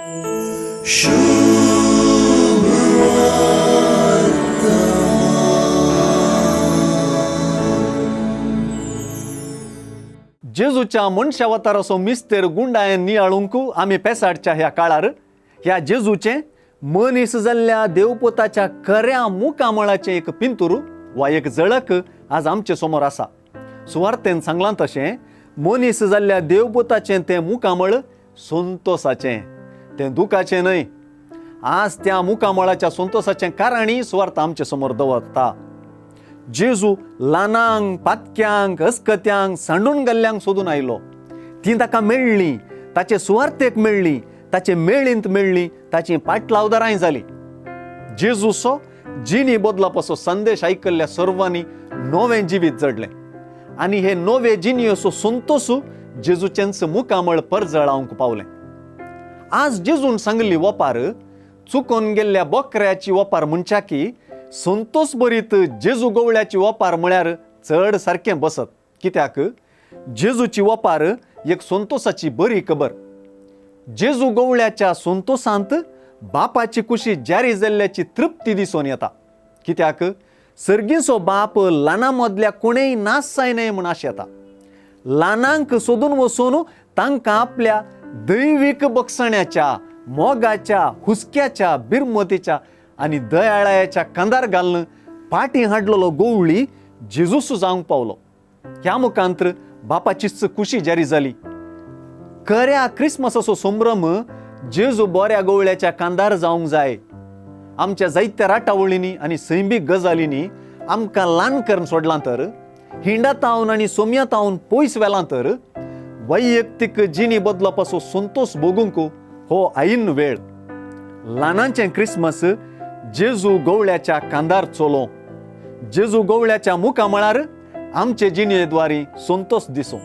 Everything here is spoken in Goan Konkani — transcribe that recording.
जेजूच्या मनशावताराचो मिस्तेर गुंडायेन नियाळूंक आमी पेसाडच्या ह्या काळार ह्या जेजूचें मनीस जाल्ल्या देवपुताच्या खऱ्या मुखामळाचें एक पिंतूर वा एक झळक आज आमचे समोर आसा. सुवार्तेन सांगलां तशें मनीस जाल्ल्या देवपुताचें तें मुखामळ संतोसाचें, तें दुखाचें न्हय. आज त्या मुखामळाच्या संतोसाचें कारणय सुवार्थ आमचे समोर दवरता. जेजू ल्हानांक, पातक्यांक, अस्कत्यांक, सांडून गेल्ल्यांक सोदून आयलो. तीं ताका मेळ्ळीं, ताचे सुवार्थेक मेळ्ळीं, ताचे मेळींत मेळ्ळीं, ताचीं पाटलावदारांय जालीं. जेजूचो जिणी बदलपाचो संदेश आयकल्ल्या सर्वांनी नवें जिवीत जडलें आनी हे नवे जिणयेचो संतोस जेजूचेंच मुखामळ परजळावंक पावलें. आज जेजून सांगिल्ली ओपार चुकोन गेल्ल्या बोकऱ्याची ओपार म्हणच्या की संतोस भरीत जेजू गवळ्याची ओपार म्हळ्यार चड सारकें बसत. कित्याक जेजूची ओपार एक संतोसाची बरी खबर. जेजू गवळ्याच्या संतोसांत बापाची कुशी जारी जाल्ल्याची तृप्ती दिसून येता. कित्याक सर्गीचो बाप ल्हाना मदल्या कोणेय नाश जायना म्हूण आशेता. ल्हानांक सोदून वचून तांकां आपल्या दैवीक बक्षण्याच्या, मोगाच्या, हुस्क्याच्या, बिरमतीच्या आनी दयाळायाच्या खांदार घालून पाटी हाडलेलो गोवळी जेजूस जावंक पावलो. ह्या मुखांत्र बापाचीच खुशी जारी जाली. खऱ्या क्रिसमसाचो संभ्रम जेजू बऱ्या गोवळ्याच्या खांदार जावंक जाय. आमच्या जायत्या राटावळींनी आनी सैमीक गजालींनी आमकां ल्हान करून सोडलां तर, हिंडातावन आनी सोम्यातावन पयस व्हेलां तर, वैयक्तीक जिणी बदलपाचो संतोस भोगूंक हो ऐन वेळ. ल्हानांचें क्रिसमस जेजू गवळ्याच्या खांदार चलो. जेजू गवळ्याच्या मुखामळार आमचे जिणेद्वारी संतोस दिसूं.